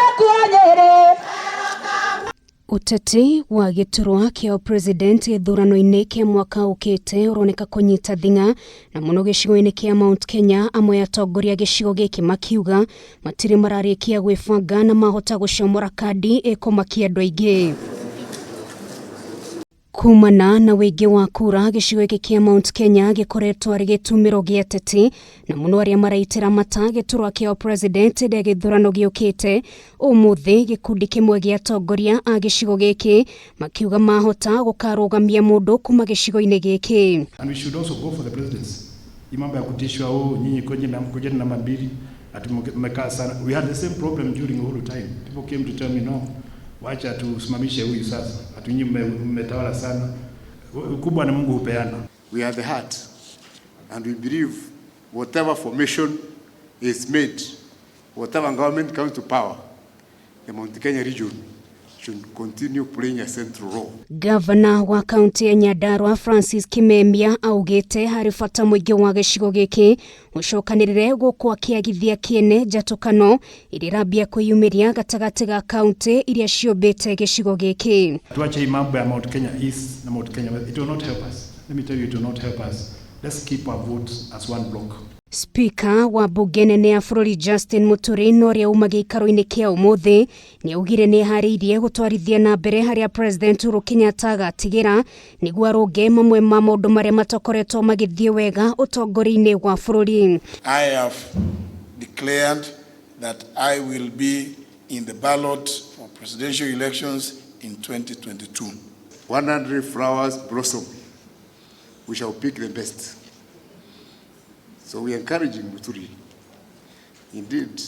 Nakuo Nyĩrĩ. Ũteti wa gĩturwa kĩa president gĩthurano-inĩ kĩa mwaka ũkĩte ũroneka kũnyita thing'a na mũno gĩcigo-inĩ kĩa Mount Kenya. Amwe atongoria gĩcigo gĩkĩ makiuga matirĩ mararĩkia gwĩbanga na mahota gũcomora kandi ĩkũmakia andũ aingĩ. Kumana na wĩingĩ wa kura, gĩcigo gĩkĩ kĩa Mount Kenya gĩkoretwo arĩ gĩtumĩro gĩa ateti na mũno arĩa maraitĩra mata gĩturwa kĩa president rĩa gĩthurano gĩũkĩte. Ũmũthĩ gĩkundi kĩmwe gĩa atongoria a gĩcigo gĩkĩ makiuga mahota gũkarũgamia mũndũ kuma gĩcigo-inĩ gĩkĩ. And we should also go for the presidency. Hii mambo ya kutishwa, "Oh, nyinyi kujeni namba mbili, ati mmekaa sana." We had the same problem during Uhuru time. People came to tell me, "No, wacha tusimamishe huyu sasa. Ati nyinyi mmetawala sana." Kubwa ni Mungu hupeana. We are the heart, and we believe whatever formation is made, whatever government comes to power, the Mount Kenya region should continue playing a central role. Gavana wa kaunti ya Nyandarua Francis Kimemia augĩte harĩ bata mũingĩ wa gĩcigo gĩkĩ ũcokanĩrĩre gũkũ akĩagithia kĩene njatũkano iria irambia kwĩyumĩria gatagatĩ ga kaunti iria ciũmbĩte gĩcigo gĩkĩ. Tuache hii mambo ya Mount Kenya East na Mount Kenya West. It will not help us. Let me tell you, it will not help us. Let's keep our votes as one block. Spika wa mbunge nene ya bũrũri Justin Muturi na ũrĩa uma gĩikaro-inĩ kĩa ũmũthĩ nĩ augire nĩ eharĩirie gũtwarithia na mbere harĩa President Uhuru Kenyatta agatigĩra nĩguo arũnge mamwe ma maũndũ marĩa matakoretwo magĩthiĩ wega ũtongoria-inĩ wa bũrũri. I have declared that I will be in the ballot for presidential elections in 2022. 100 flowers blossom. We shall pick the best. So we are encouraging Muturi. Indeed,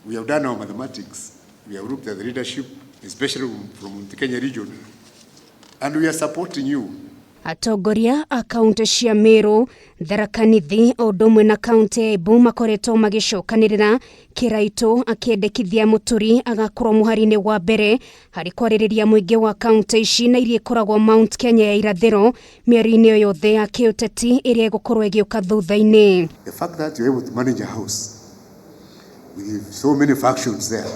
we have done our mathematics. We have looked at the leadership, especially from the Kenya region, and we are supporting you. Atongoria a kaunti cia Meru, Tharaka Nithi o ũndũ ũmwe na kaunti ya Embu makoretwo magĩcokanĩrĩra Kĩraitũ akĩendekithia Mũturi agakorwo mũhari-inĩ wa mbere harĩ kwarĩrĩria mũingĩ wa kaunti ici na iria ikoragwo Mount Kenya ya irathĩro mĩario-inĩ yothe ya kĩũteti ĩrĩa ĩgũkorwo ĩgĩũka thutha-inĩ. The fact that you're able to manage a house with so many factions there,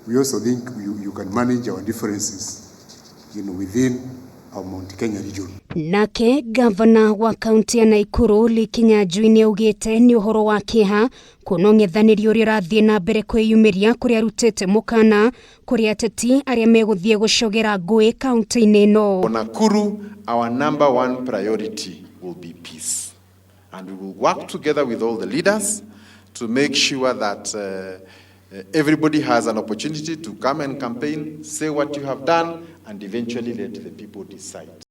we also think you can manage our differences within our Mount Kenya region. Nake gavana wa kaunti ya Naikuru Lee Kinyanjui nĩ augĩte nĩ ũhoro wa kĩeha kuona ũng'ethanĩri ũrĩa ũrathiĩ na mbere kwĩyumĩria kũrĩa arutĩte mũkana kũrĩ ateti arĩa megũthiĩ gũcogera ngũĩ kaunti-inĩ ĩno. For Nakuru, our number one priority will be peace. And we will work together with all the leaders to make sure that everybody has an opportunity to come and campaign, say what you have done, and eventually let the people decide.